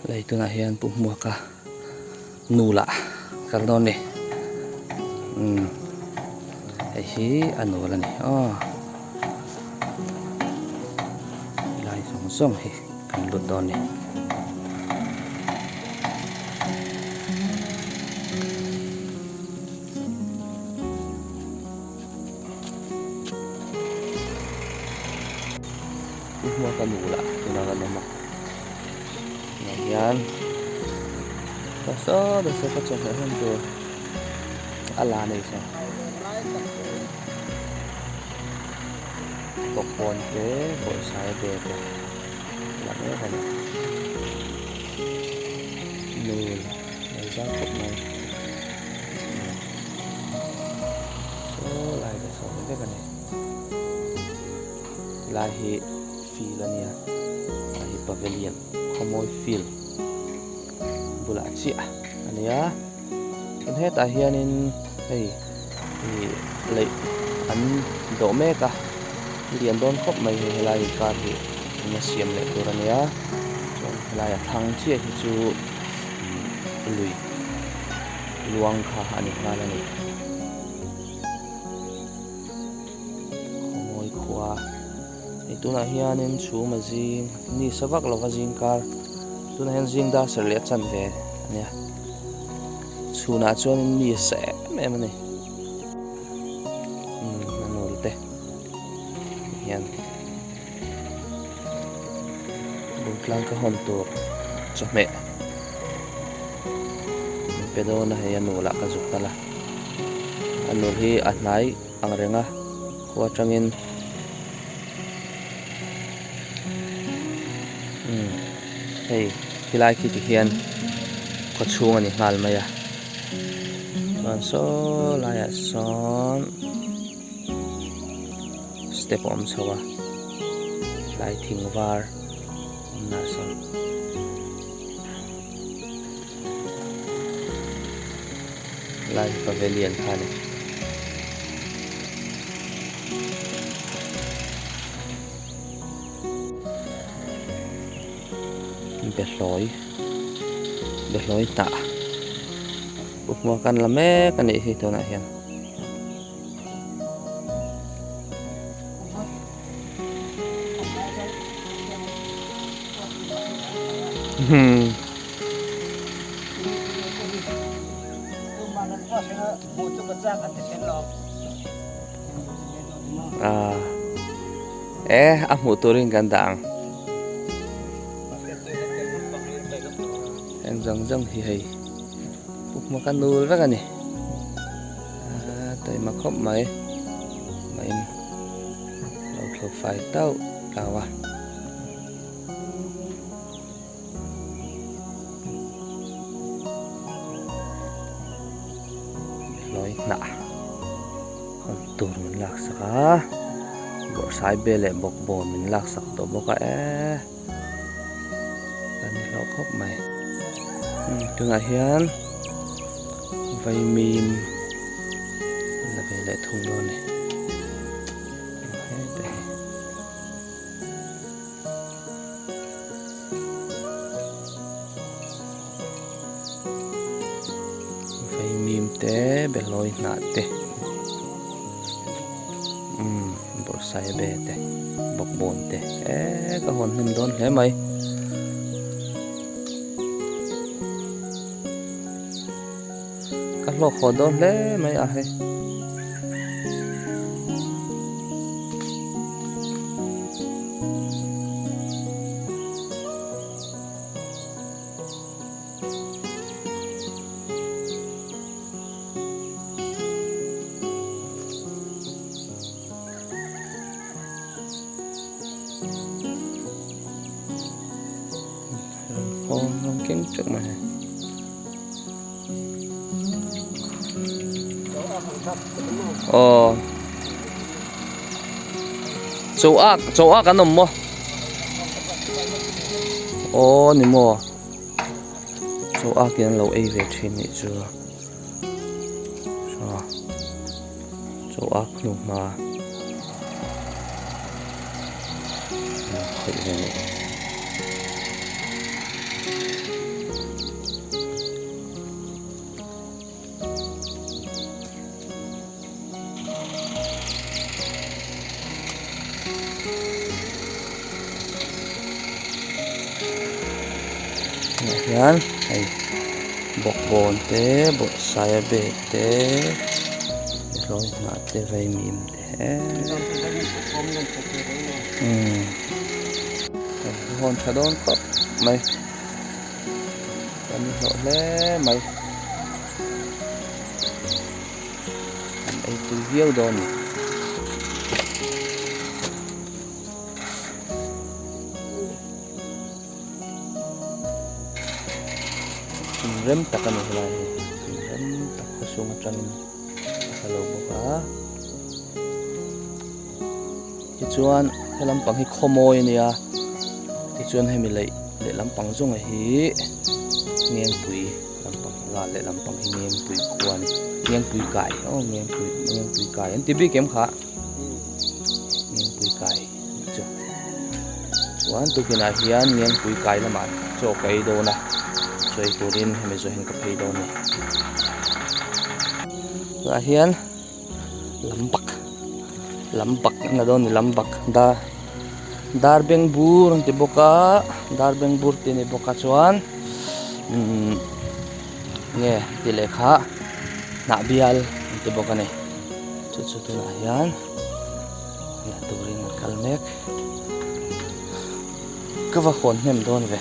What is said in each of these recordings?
Lei tunah hian Pu Hmuaka nu lah kal dawn ni. Umm hei hi a nul a ni aw. Helai zawng zawng hi kan lut dawn ni. Pu Hmuaka nu lah tunah kan awm a. Tunah hian saw saw ka chawhmeh hun tur a la nei saw bawkbawn te bawrhsai be te la mek a ni nul nei zau khawp mai saw lai te saw vek a ni lai hi field a nia a hi pavilion khawmawi field bulah chiah a nia chuan hetah hianin hei ih leih an dawh mek a lian dawn khawp mai hei helai inkar hi an la siam leh tur a nia chuan helai a thlang chiah hi chu lui luang kha a ni nghal a ni. Khawmawi khua hei tunah hianin chhum a zing ni sa vak lova zing kar tunah hian zing dar serh leh a chan ve a nia chhunah chuanin mi a sa em em a ni umm a nul te hian bungtlang ka hawn tur chawhmeh min pe dawn a hei a nul ah ka zuk kal a a nul hi a hnai ang reng a khua atangin umm hei khilai khi ti hian khaw chhung a ni nghal mai a chuan saw laiah sawn step a awm chho a tlai thing var awmna ah sawn. Lai pavilion kha a ni. Behlawi behlawi hnah pawh kan la mek a nih hi tunah hian. E a hmuh turin kan dah ang heng zawng zawng hi hei pukma ka nul vek a ni taima khawp mai main lo thlo fai tauh tau a. Hlawi hnah hawn tur min laksak a bawrhsai bel leh bawkbawn min laksak tawh bawk a eee a ni hlauh khawp mai tunah hian vaimim la ve leh thung dawn a ni heta hi. Vaimim te behlawi hnah te umm bawrhsaiabe te bawkbawn te eee ka hawn hnem dawn hle mai. Ka hlawk haw dawn hle mai a hei. Rawn keng teuh mai hei. Aw Chaw ak chaw ak an awm maw Aw ni maw Chaw ak in an lo ei ve thin nih chu Chaw ak hnu hma Khawih ve nih. Tunah hian hei bawkbawn te bawrhsaiabe te nihlawh hnah te vaimim te umm hawn tha dawn khawp mai kan nihlawh hle mai an ei tui viau dawn a ni. Rem tak a ni helai hi rem tak khawchhung atangin a hla lo bawk a tichuan he lampang hi khawmawi a nia tichuan hemi leh lehlam pang zawnga hi ngengpui lampang ral lehlam pang hi ngengpui khua a ni ngengpui kai aw ngengpui ngengpui kai an ti bik em kha. Ngengpui kai anih chu chuan tukinah hian Ngengpui kai lamah chaw ka ei dawn a chaw ei turin hemi zawh hian ka phei dawn a ni tunah hian lambak lambak an la dawn a ni lambak dar dar beng bur an ti bawk a dar beng bur tih a ni bawk a chuan umm nge tih leh kha hnah bial an ti bawk a ni. Chu chu tunah hian la turin an kal mek ka va hawn hnem dawn ve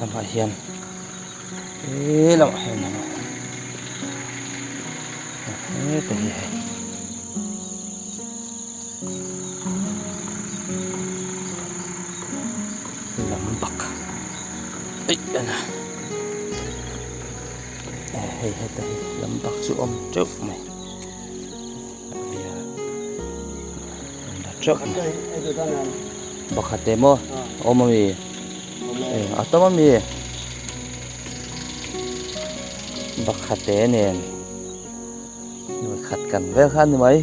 lamah hian he lamah hian heta hi hei. Lam bak eih a na hei heta hi lam bak chu awm teuh mai teuh mai pakhat te maw awm ami a tam ami pakhat te nen. Nuai khat kan vel kha a ni mai.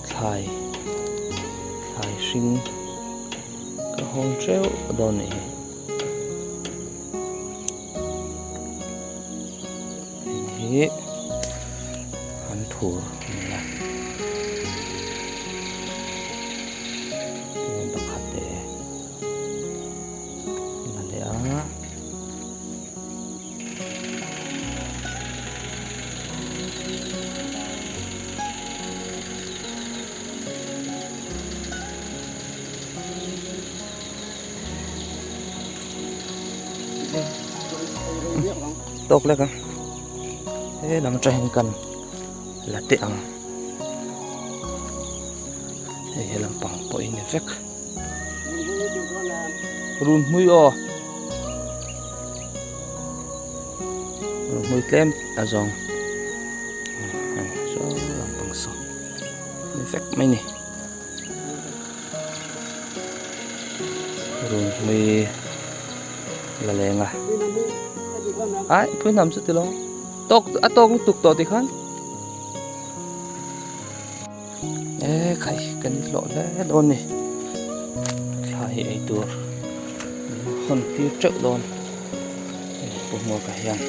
Thlai thlai hring ka hawn teuh dawn a nih hi. Hei hi an thur a ni a. Pakhat te. La leh a. Tawk lek ang he lam atang hian kan la teh ang hei he lampang pawh hi ni vek. Run hmui aw run hmui tlem a zawng saw lampang saw ni vek mai ni run hmui la leng a ai pui hnam chu tilo tawk a tawk lutuk tawh tikhan. E khai kan hlawh hle dawn ni thla hi ei tur min hawn tir teuh dawn hei pu hmuaka hian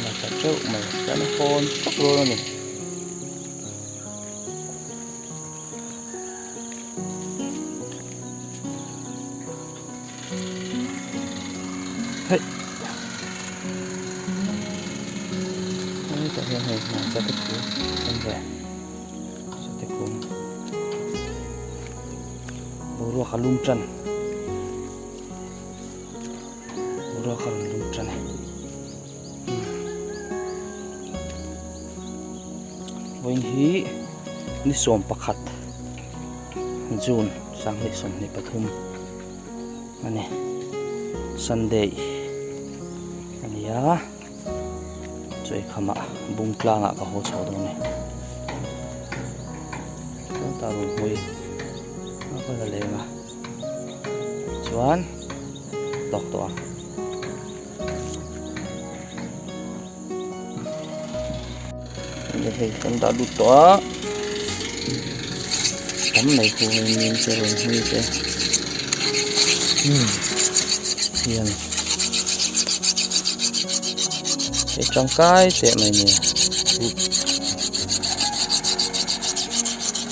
la ta teuh mai kan hawn vak dawn a ni. Hei hei tah hian hei hmarcha te kung awm ve hmarcha te kung boruak a lum tan boruak a rawn lum tan e vawiin hi ni 11 June 2023 a ni Sunday a ni a chawi khamah bung tlangah ka haw chho dawn a ni chuan tah runhmui a va la leng a chuan tawk tawh ang. Hei kan dah lut tawh a. tam mai khuangin mim te rawn hlui te umm hian hei tangkai teh mai nia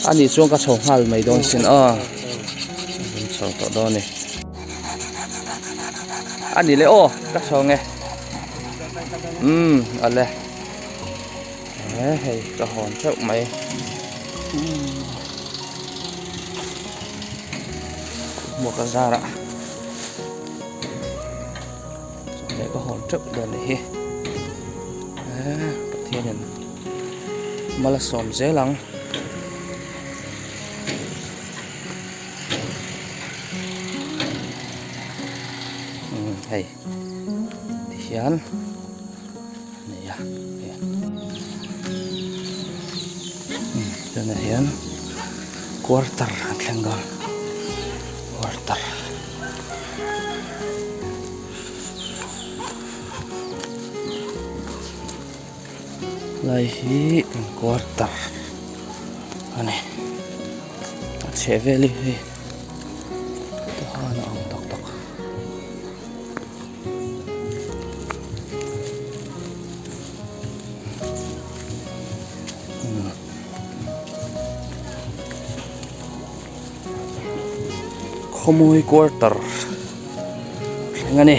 a nih chuan ka chho nghal mai dawn sin aw kan chho tawh dawn a ni a ni leh aw ka chho ang e umm awle. He hei ka hawn theuh mai hmuak a zarah chawhmeh ka hawn theuh dawn anih hi Pathianin mal a sawm zel ang. Hei tihian. Nei a tunah hian quarter a thleng dawn quarter lai hi kan quarter a ni a chhehvel hi hei tihan a ang tak tak. Khawmawi quarter thleng a ni.